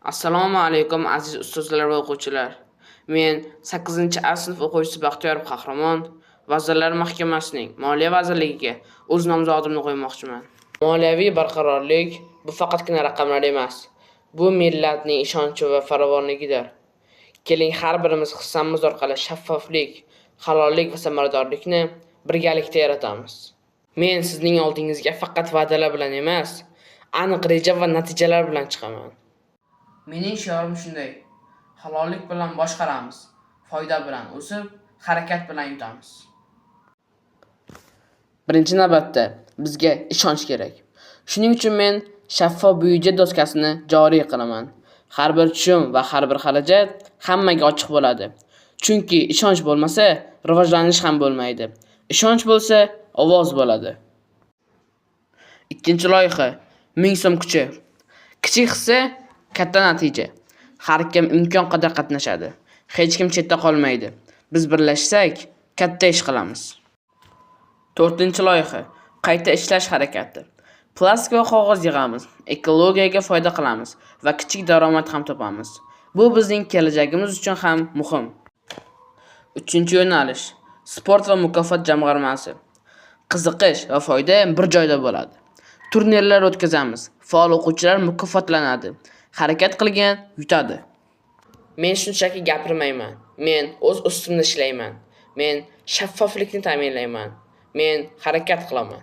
Assalomu alaykum, aziz ustozlar va o'quvchilar. Men 8-A sinf o'quvchisi Baxtiyor Qahramon Vazirlar Mahkamasining Moliya vazirligiga o'z nomzodimni qo'ymoqchiman. Moliyaviy barqarorlik bu faqatgina raqamlar emas. Bu millatning ishonchi va farovonligidir. Keling, har birimiz hissamiz orqali shaffoflik, halollik va samaradorlikni birgalikda yaratamiz. Men sizning oldingizga faqat va'dalar bilan emas, aniq reja va natijalar bilan chiqaman. Mening shiorim shunday: halollik bilan boshqaramiz, foyda bilan o'sib, harakat bilan yutamiz. Birinchi navbatda bizga ishonch kerak. Shuning uchun men shaffof byudjet doskasini joriy qilaman. Har bir tushum va har bir xarajat hammaga ochiq bo'ladi. Chunki ishonch bo'lmasa, rivojlanish ham bo'lmaydi. Ishonch bo'lsa, ovoz bo'ladi. Ikkinchi loyiha: 1000 so'm kuchi. Kichik hissa, katta natija. Har kim imkon qadar qatnashadi. Hech kim chetda qolmaydi. Biz birlashsak, katta ish qilamiz. To'rtinchi loyiha: qayta ishlash harakati. Plastik va qog'oz yig'amiz, ekologiyaga foyda qilamiz va kichik daromad ham topamiz. Bu bizning kelajagimiz uchun ham muhim. Uchinchi yo'nalish: sport va mukofot jamg'armasi. Qiziqish va foyda bir joyda bo'ladi. Turnirlar o'tkazamiz, faol o'quvchilar mukofotlanadi. Harakat qilgan yutadi. Men shunchaki gapirmayman. Men o'z ustimda ishlayman. Men shaffoflikni ta'minlayman. Men harakat qilaman.